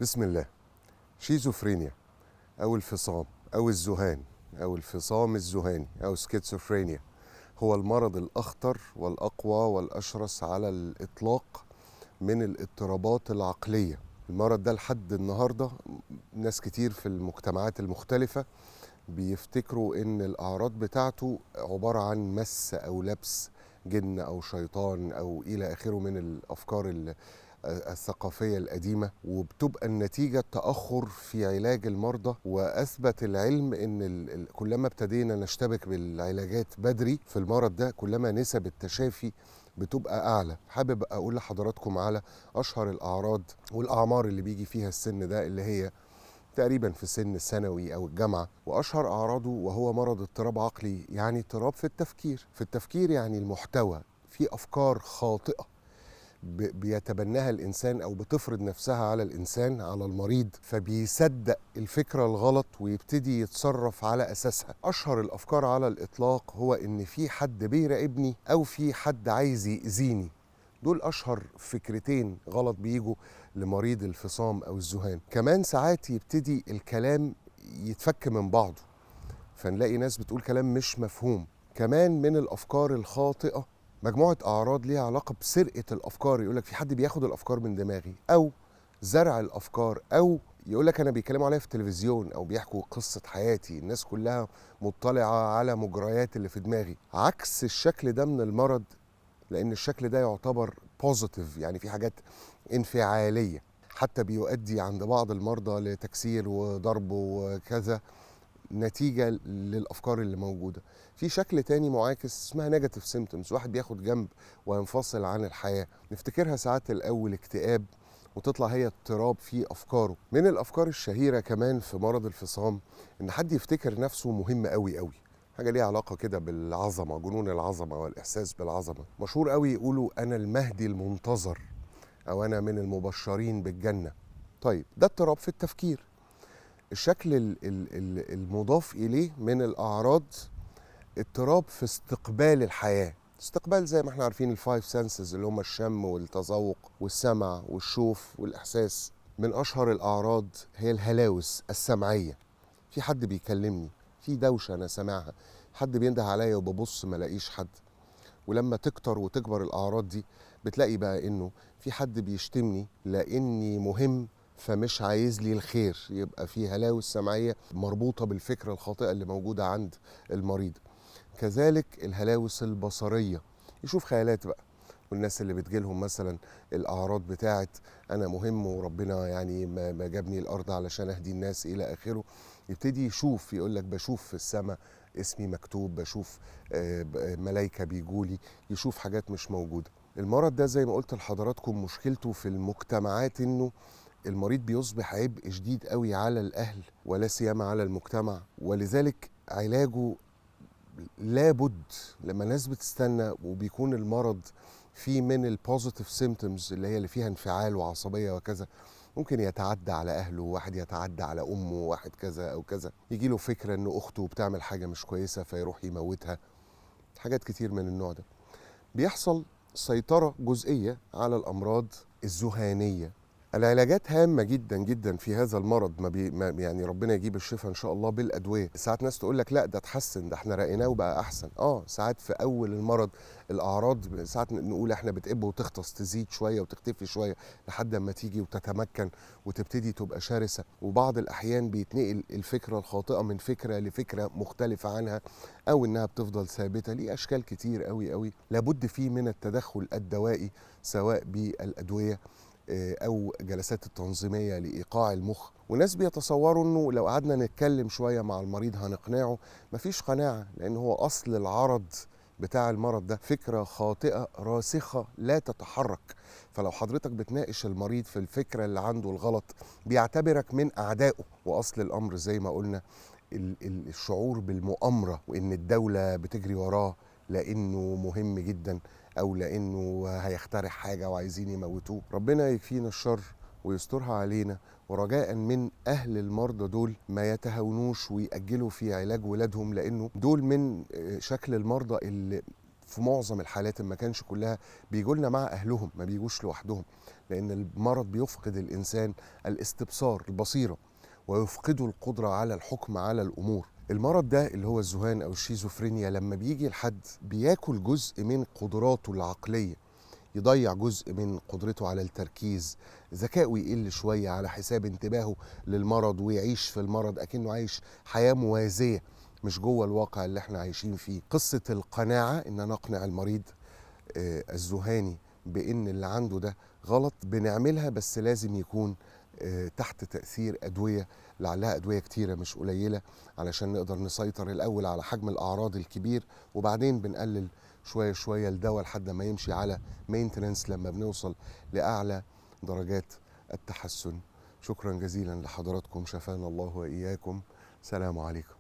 بسم الله. شيزوفرينيا أو الفصام أو الذهان أو الفصام الذهاني أو سكيزوفرينيا هو المرض الأخطر والأقوى والأشرس على الإطلاق من الاضطرابات العقلية. المرض ده لحد النهاردة ناس كتير في المجتمعات المختلفة بيفتكروا إن الأعراض بتاعته عبارة عن مس أو لبس جن أو شيطان أو إلى آخره من الأفكار الثقافية القديمة، وبتبقى النتيجة التأخر في علاج المرضى. وأثبت العلم إن كلما ابتدينا نشتبك بالعلاجات بدري في المرض ده كلما نسب التشافي بتبقى أعلى. حابب أقول لحضراتكم على أشهر الأعراض والأعمار اللي بيجي فيها السن ده، اللي هي تقريبا في سن الثانوي أو الجامعة. وأشهر أعراضه وهو مرض اضطراب عقلي، يعني اضطراب في التفكير. في التفكير يعني المحتوى، في أفكار خاطئة بيتبناها الإنسان أو بتفرض نفسها على الإنسان، على المريض، فبيصدق الفكرة الغلط ويبتدي يتصرف على أساسها. أشهر الأفكار على الإطلاق هو إن في حد بيراقبني أو في حد عايز يأذيني. دول أشهر فكرتين غلط بيجوا لمريض الفصام أو الذهان. كمان ساعات يبتدي الكلام يتفك من بعضه، فنلاقي ناس بتقول كلام مش مفهوم. كمان من الأفكار الخاطئة مجموعة أعراض ليها علاقة بسرقة الأفكار، يقولك في حد بياخد الأفكار من دماغي، أو زرع الأفكار، أو يقولك أنا بيكلموا عليا في التلفزيون أو بيحكوا قصة حياتي، الناس كلها مطلعة على مجريات اللي في دماغي. عكس الشكل ده من المرض، لأن الشكل ده يعتبر positive، يعني في حاجات انفعالية، حتى بيؤدي عند بعض المرضى لتكسير وضرب وكذا نتيجة للأفكار اللي موجودة. في شكل تاني معاكس اسمها negative symptoms، واحد بياخد جنب وينفصل عن الحياة، نفتكرها ساعات الأول اكتئاب وتطلع هي اضطراب في أفكاره. من الأفكار الشهيرة كمان في مرض الفصام إن حد يفتكر نفسه مهم قوي قوي، حاجة ليها علاقة كده بالعظمة، جنون العظمة والإحساس بالعظمة. مشهور قوي يقولوا أنا المهدي المنتظر أو أنا من المبشرين بالجنة. طيب ده اضطراب في التفكير. الشكل المضاف إليه من الأعراض اضطراب في استقبال الحياة. استقبال زي ما احنا عارفين ال five senses اللي هم الشم والتذوق والسمع والشوف والإحساس. من أشهر الأعراض هي الهلاوس السمعية، في حد بيكلمني، في دوشة أنا سامعها، حد بينده عليا وببص ما لاقيش حد. ولما تكتر وتكبر الأعراض دي بتلاقي بقى إنه في حد بيشتمني لأني مهم فمش عايز لي الخير، يبقى في هلاوس سمعية مربوطة بالفكرة الخاطئة اللي موجودة عند المريض. كذلك الهلاوس البصرية، يشوف خيالات بقى، والناس اللي بتجيلهم مثلا الأعراض بتاعت أنا مهم وربنا يعني ما جابني الأرض علشان أهدي الناس إلى آخره، يبتدي يشوف، يقول لك بشوف في السماء اسمي مكتوب، بشوف ملايكة بيجولي، يشوف حاجات مش موجودة. المرض ده زي ما قلت لحضراتكم مشكلته في المجتمعات إنه المريض بيصبح عبء شديد قوي على الأهل ولا سيما على المجتمع، ولذلك علاجه لابد لما الناس بتستنى وبيكون المرض فيه من ال positive symptoms اللي هي اللي فيها انفعال وعصبية وكذا، ممكن يتعدى على أهله، واحد يتعدى على أمه، واحد كذا أو كذا، يجي له فكرة إن أخته بتعمل حاجة مش كويسة فيروح يموتها، حاجات كتير من النوع ده. بيحصل سيطرة جزئية على الأمراض الذهانية. العلاجات هامة جدا جدا في هذا المرض، ما يعني ربنا يجيب الشفاء إن شاء الله بالأدوية. ساعات ناس تقول لك لا ده اتحسن، ده احنا رأيناه وبقى أحسن. ساعات في أول المرض الأعراض ساعات نقول احنا بتقب وتغطس، تزيد شوية وتختفي شوية لحد ما تيجي وتتمكن وتبتدي تبقى شرسة. وبعض الأحيان بيتنقل الفكرة الخاطئة من فكرة لفكرة مختلفة عنها، أو إنها بتفضل ثابتة. ليه أشكال كتير قوي قوي لابد فيه من التدخل الدوائي، سواء بالأدوية أو جلسات التنظيمية لإيقاع المخ. وناس بيتصوروا إنه لو قعدنا نتكلم شوية مع المريض هنقنعه، مفيش قناعة، لأن هو أصل العرض بتاع المرض ده فكرة خاطئة راسخة لا تتحرك. فلو حضرتك بتناقش المريض في الفكرة اللي عنده الغلط بيعتبرك من أعدائه. وأصل الأمر زي ما قلنا الشعور بالمؤامرة وإن الدولة بتجري وراه لأنه مهم جدا أو لأنه هيخترع حاجة وعايزين يموتوه. ربنا يكفينا الشر ويسترها علينا. ورجاء من أهل المرضى دول ما يتهاونوش ويأجلوا في علاج ولادهم، لأنه دول من شكل المرضى اللي في معظم الحالات ما كانش كلها بيجوا لنا مع أهلهم، ما بيجوش لوحدهم، لأن المرض بيفقد الإنسان الاستبصار، البصيرة، ويفقده القدرة على الحكم على الأمور. المرض ده اللي هو الذهان أو الشيزوفرينيا لما بيجي لحد بياكل جزء من قدراته العقلية، يضيع جزء من قدرته على التركيز، ذكائه يقل شوية على حساب انتباهه للمرض، ويعيش في المرض أكنه عايش حياة موازية مش جوه الواقع اللي احنا عايشين فيه. قصة القناعة إن أنا أقنع المريض الذهاني بإن اللي عنده ده غلط بنعملها، بس لازم يكون تحت تأثير أدوية، لعلها أدوية كتيرة مش قليلة، علشان نقدر نسيطر الأول على حجم الأعراض الكبير، وبعدين بنقلل شوية شوية الدواء لحد ما يمشي على maintenance لما بنوصل لأعلى درجات التحسن. شكرا جزيلا لحضراتكم، شفانا الله وإياكم، سلام عليكم.